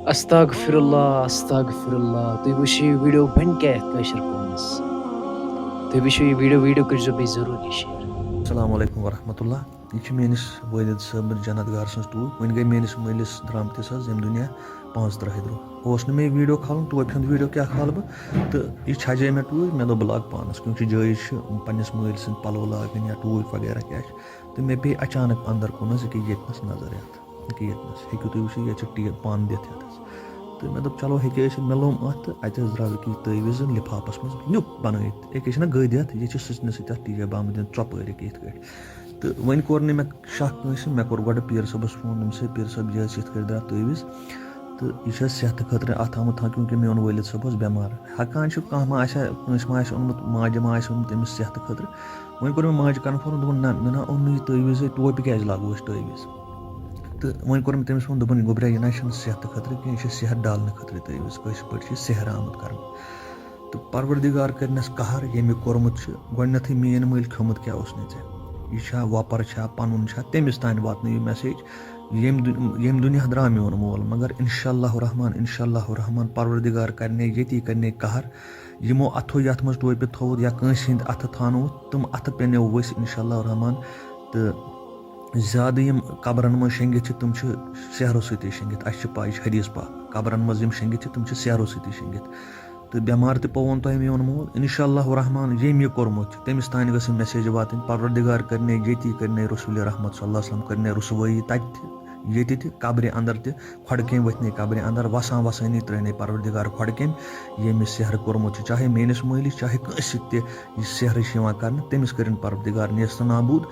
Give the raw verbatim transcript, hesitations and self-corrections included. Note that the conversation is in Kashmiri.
استغفر اللہ، استغفر اللہ۔ تُہۍ وٕچھِو یہِ video بَنہِ کیٛاہ یَتھ کٲشِر قومَس۔ تُہۍ وٕچھِو یہِ video، video کٔرۍزیو بیٚیہِ ضروٗری share۔ السلام علیکم ورحمۃ اللہ۔ یہِ چھِ میٲنِس والد صٲب جنت گار سٕنٛز ٹوٗرۍ۔ وۄنۍ گٔے میٲنِس مٲلِس درامتِس حظ ییٚمہِ دُنیا پانٛژھ تٕرٛہ دۄہ۔ اوس نہٕ مےٚ یہِ video کھالُن، ٹوپہِ ہُنٛد video کیٛاہ کھالہٕ بہٕ؟ تہٕ یہِ چھجے مےٚ ٹوٗرۍ، مےٚ دوٚپ بہٕ لاگہٕ پانَس، کیونکہِ جٲیِز چھِ پنٛنِس مٲلۍ سٕنٛدۍ پَلو لاگٕنۍ یا ٹوٗپۍ وغیرہ کیٛاہ چھِ۔ تہٕ مےٚ پیٚیہِ اچانک اندر کُن حظ، ییٚکیٛاہ ییٚتنَس نظر یَتھ، ییٚکیٛاہ ییٚتنَس ہیٚکِو تُہۍ وٕچھِتھ، ییٚتہِ چھِ ٹیٖن پَن دِتھ یَتھ حظ۔ تہٕ مےٚ دوٚپ چلو ہیٚکہِ ٲسِتھ، مےٚ لوٚم اَتھ تہٕ اَتہِ حظ درٛاو ییٚکیٛاہ یہِ تٲویٖز لِفافَس منٛز نیُک بَنٲیِتھ، ییٚکیٛاہ چھِنہ گٔدۍ یَتھ، ییٚتہِ چھِ سٕژنہِ سۭتۍ اَتھ ٹیٖن بَمبہٕ دِتھ ژۄپٲرۍ ییٚکیٛاہ یِتھ کٲٹھۍ۔ تہٕ وۄنۍ کوٚر نہٕ مےٚ شک کٲنٛسہِ، مےٚ کوٚر گۄڈٕ پیٖر صٲبَس فون، دوٚپمَس ہے پیٖر صٲب یہِ حظ یِتھ کٲٹھۍ درٛاو تٲویٖز، تہٕ یہِ چھِ حظ صحتہٕ خٲطرٕ اَتھ آمُت تھاوُن، کیونکہِ میون والد صٲب اوس بٮ۪مار۔ ہٮ۪کان چھُ کانٛہہ ما آسہِ ہا، کٲنٛسہِ ما آسہِ اوٚنمُت، ماجہِ ما آسہِ اوٚنمُت أمِس صحتہٕ خٲطرٕ۔ وۄنۍ کوٚر مےٚ ماجہِ confirm، دوٚپُن نہ، مےٚ نہ اوٚن نہٕ یہِ تٲویٖزٕے، ٹوپہِ کیٛازِ لاگو أسۍ تٲویٖز؟ تہٕ وۄنۍ کوٚر مےٚ تٔمِس فون، دوٚپُن گوٚبرا یہِ نہ چھُنہٕ صحتہٕ خٲطرٕ کینٛہہ، یہِ چھِ صحت ڈالنہٕ خٲطرٕ تٲویٖز، کٲشِر پٲٹھۍ چھِ یہِ سحر آمُت کَرنہٕ۔ تہٕ پروردگار کَرِ نَس قہر، ییٚمۍ یہِ کوٚرمُت چھُ۔ گۄڈٕنٮ۪تھٕے میٛٲنۍ مٲلۍ کھیوٚمُت کیٛاہ اوس نہٕ ژےٚ؟ یہِ چھا وۄپَر چھا، پَنُن چھا، تٔمِس تانۍ واتنٲیِو message۔ ییٚمہِ دُ-، ییٚمہِ دُنیا درٛاو میون مول، مگر انشاء اللہ الرحمن، انشاء اللہ الرحمن، پروردگار کَرِ نے ییٚتی، کَرِ نے قہر۔ یِمو اَتھو یَتھ منٛز ٹوپہِ تھوٚوُتھ یا کٲنٛسہِ ہِنٛدۍ اَتھٕ تھاونووُتھ، تِم اَتھٕ پیٚنو ؤسۍ انشاء اللہ الرحمن۔ تہٕ زیادٕ یِم قبرَن منٛز شیٚنگِتھ چھِ، تِم چھِ سحرو سۭتی شیٚنگِتھ۔ اَسہِ چھِ پَے، یہِ چھِ حدیث پاک، قبرَن منٛز یِم شیٚنگِتھ چھِ، تِم چھِ سحرو سۭتی شیٚنگِتھ۔ تہٕ بٮ۪مار تہِ پوٚوُن تۄہہِ میون مول، انشاء اللہ الرحمن، ییٚمۍ یہِ کوٚرمُت چھُ، تٔمِس تانۍ گٔژھ یہِ message واتٕنۍ، پروردگار کَرِ نے ییٚتی، کَرِ نے رسول رحمت صلی اللہ علیہ وسلم، کَرِ نے رسوٲیی تَتہِ تہِ، ییٚتہِ تہِ، قبرِ اندر تہِ، کھۄڈٕ کیٚمۍ ؤتھۍ نے قبرِ اندر، وَسان وَسٲنی ترٛٲے نے پروردگار کھۄڈٕ کیٚمۍ، ییٚمۍ یہِ سحر کوٚرمُت چھُ، چاہے میٲنِس مٲلِس، چاہے کٲنٛسہِ سۭتۍ تہِ یہِ سحر چھِ یِوان کَرنہٕ، تٔمِس کٔرِن پروردگار نیست و نابوٗد۔